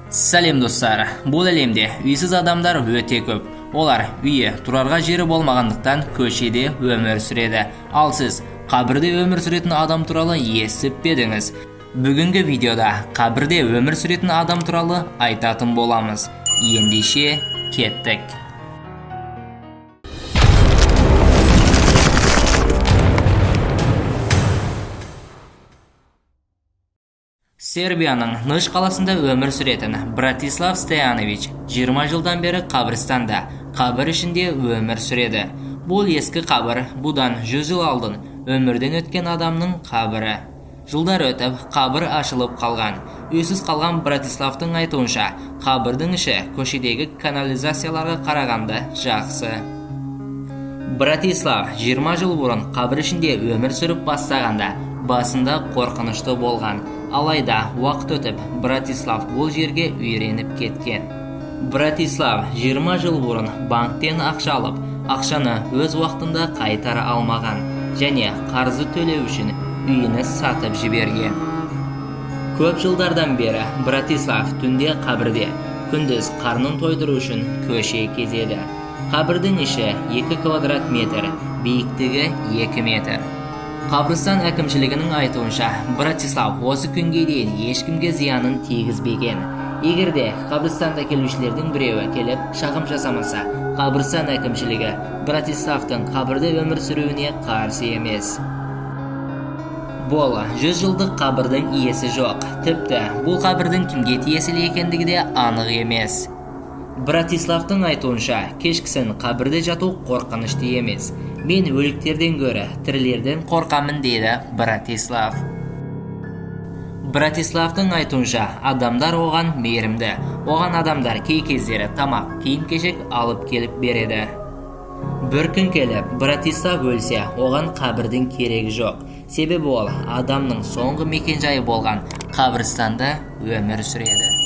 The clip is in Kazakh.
Сәлем, достар! Бұл әлемде үйсіз адамдар өте көп. Олар үйі, тұрарға жері болмағандықтан көшеде өмір сүреді. Ал сіз қабірде өмір сүретін адам туралы естіп пе едіңіз? Бүгінгі видеода қабірде өмір сүретін адам туралы айтатын боламыз. Ендеше кеттік. Сербияның Ныш қаласында өмір сүретін Братислав Стоянович 20 жылдан бері қабірстанда, қабір ішінде өмір сүреді. Бұл ескі қабір бұдан 100 жыл алдын өмірден өткен адамның қабірі. Жылдар өтіп, қабір ашылып қалған. Үйсіз қалған Братиславтың айтуынша, қабірдің іші көшедегі канализацияларға қарағанда жақсы. Братислав 20 жыл бұрын қабір ішінде өмір сүріп бастағанда басында қорқынышты болған. Алайда уақыт өтіп, Братислав бұл жерге үйреніп кеткен. Братислав 20 жыл бұрын банктен ақша алып, ақшаны өз уақытында қайтара алмаған және қарызды төлеу үшін үйін сатып жіберген. Көп жылдардан бері Братислав түнде қабірде, күндіз қарнын тойдыру үшін көше кезеді. Қабірдің іші 2 квадрат метр, биіктігі 2 метр. Қабірстан әкімшілігінің айтуынша, Братислав осы күнге дейін ешкімге зиянын тигізбеген. Егер де қабірстанда келушілердің біреуі келіп шағым жасамаса, қабірстан әкімшілігі Братиславтың қабірде өмір сүруіне қарсы емес. Бұл 100 жылдық қабірдің иесі жоқ. Тіпті бұл қабірдің кімге тиесілі екендігі де анық емес. Братиславтың айтуынша, кешкісін қабірде жату қорқынышты емес. Мен өліктерден гөрі тірілерден қорқамын, дейді Братислав. Братиславтың айтуынша, адамдар оған мейірімді. Оған адамдар кей кездері тамақ, киім-кешек алып келіп береді. Бір күн келіп, Братислав өлсе, оған қабірдің керегі жоқ. Себебі ол адамның соңғы мекенжайы болған қабірстанда өмір сүреді.